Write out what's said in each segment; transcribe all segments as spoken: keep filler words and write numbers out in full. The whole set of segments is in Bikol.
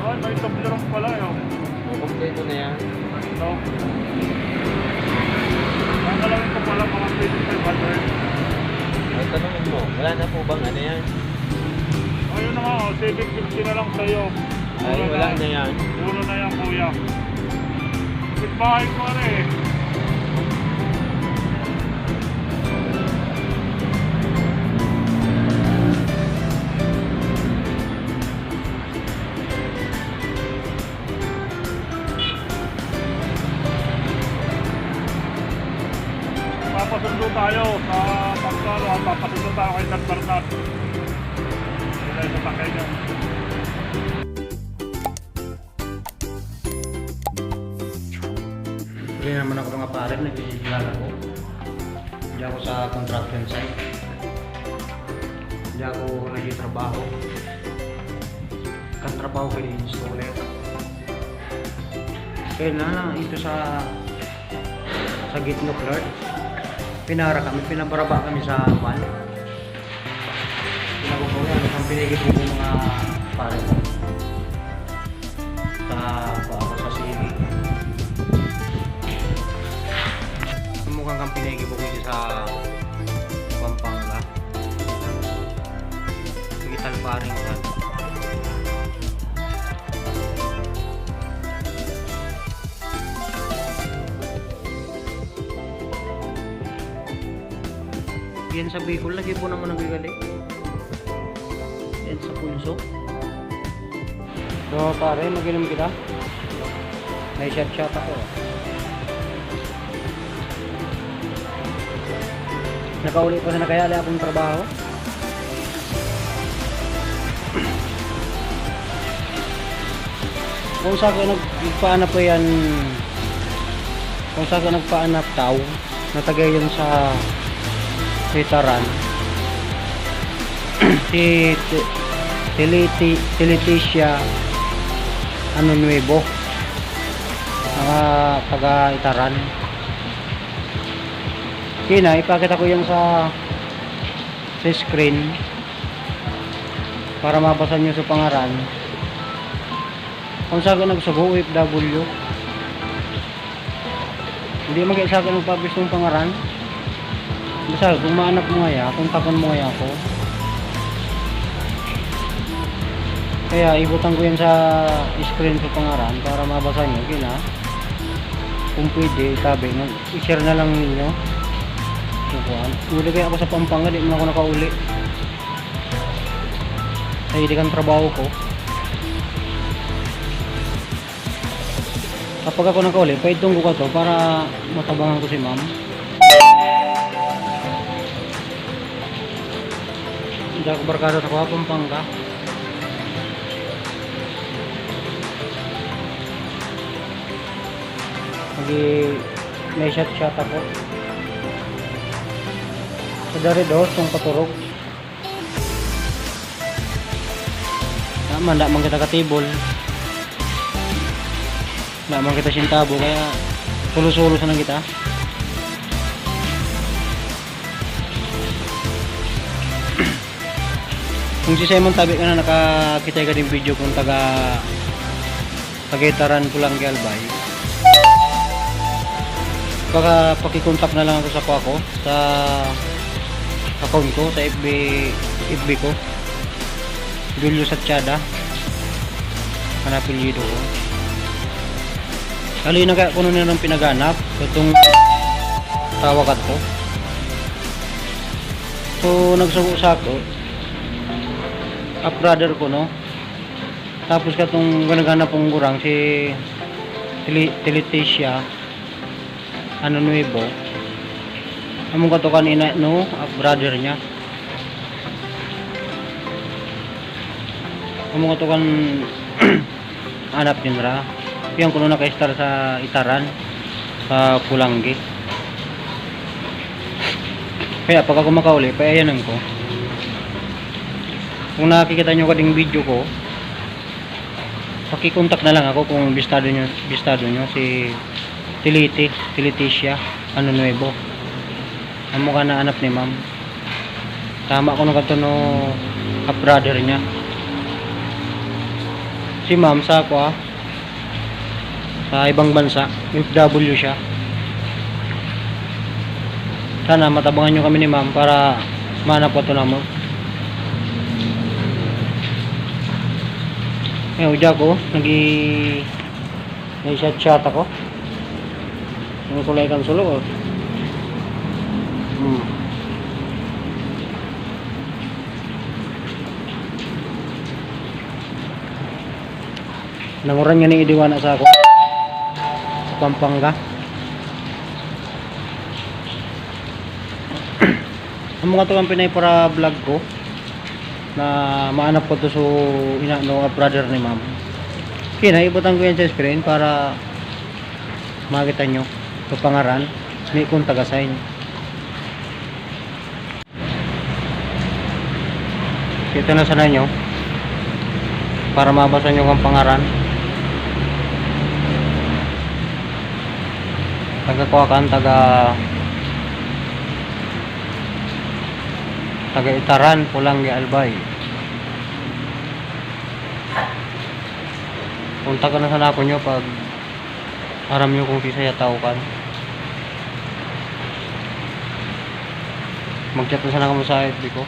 Ay, may top drop pala, eh, oh. Kukumpleto na yan. Ito. Ang gagawin ko pala, mga twenty-five hundred. Ay, tanungin mo, wala na po bang ano yan? Ayun na nga, oh, seven fifty na lang sa'yo. Ay, wala na yan. Mura na yan, kuya. Kapitbahay ko, ano, eh. Papasundo tayo sa Pagkaro at papasundo tayo kay San Bernard. Sila yung sasakyan niya. Huli naman ako, mga pare, nagkikilala ko. Diyan ako sa construction site. Diyan ako nagtatrabaho. Katrabaho ko yung installer. Kaya na, ito sa, sa Gitno Clerk. Pinara kami, pinabaraba kami sa van. Pinababaw yan, ang pinigit ko mga pare. Sa, sa, sa C V. Mukhang kang pinigit ko sa Pampanga. Digital pa rin yan. Yan sa Bicol, lagi po naman nagagaling. Yan sa Punso. So, pare, mag-inom kita. May shot-shot ako. Nakauli pa sana kaya, ali akong trabaho. Kung sa akin nag-, nagpaanap ko yan, kung sa akin nagpaanap tao, na taga yan sa Itaran, si Te-, Teleti-, Teleticia Ano Nuevo, mga taga Itaran. Kina, ipakita ko yan sa, sa screen para mabasa niyo sa pangaran. Kung sa akin nagsugo, O F W. Hindi man kaya sa akin nagpabistong pangaran. Basta, kung maanap mo ngaya, kontakon mo ngaya ako. Kaya, ibutang ko yan sa screen sa pangaran para mabasa niyo. Kina, kung pwede, tabi, mag-, i-share na lang ninyo. Kukuhaan. Uli kaya ako sa Pampanga, di man ako nakauli. Ay, di kan trabaho ko. Kapag ako nakauli, paidtong ko ka to para matabangan ko si ma'am. Hindi ako barkada sa Pampanga. Lagi may shot-shot ako. Sa dari dos, kung paturog. Tama, da man kita katibol. Da man kita sintabo, kaya sulo-sulo sana kita. Kung si Simon tabi ka na, nakakita ka din video kung taga Tagaytaran ko lang, Albay. Baka pakikontak na lang ako sa kuha ko, sa account ko, sa F B, F B ko. Julio Sachada. Ang apelyido ko. Hali na kaya kuno nilang pinaghanap itong tawa kadto. So, nagsugo sa ako, half brother ko, no? Tapos katong ganaganap kong gurang, si Tili-, Tilitisia, ano, Nuevo. Among katukan ina, no, ah, brother niya. Among katukan anak niya ra. Yan kuno naka-star sa Itaran, sa Pulanggi. Kaya pag ako makauli, paayanan ko. Kung nakikita nyo kading video ko, pakikontak na lang ako kung bistado nyo, bistado nyo si Tiliti, Tiliticia, ano, Nuevo. Amo ka na anak ni ma'am. Tama ko na kadto, no, half brother niya. Si Si ma'am sa ako, ah, sa ibang bansa, O F W siya. Sana matabangan nyo kami ni ma'am para mahanap ko ito namo. Eh, uya ko, nagi-, nag-chat-chat ako. Ang kulay kan sulo, oh. Hmm. Nanguran nga ni idiwana sa ako. Sa Pampanga. Ang mga to ang pinay para vlog ko na maanap ko to so ina no brother ni ma'am. Okay, naibutan ko yan sa screen para makita nyo. So pangaran, may kung taga sign. Ito na sana nyo para mabasa nyo ang pangaran. Taga Kuakan, taga, taga Itaran, Polangui, Albay. Kontak na sana ako nyo pag aram nyo kung si saya tao kan. Mag-chat na sana kamo sa F B ko.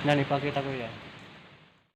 Yan, ipakita ko yan.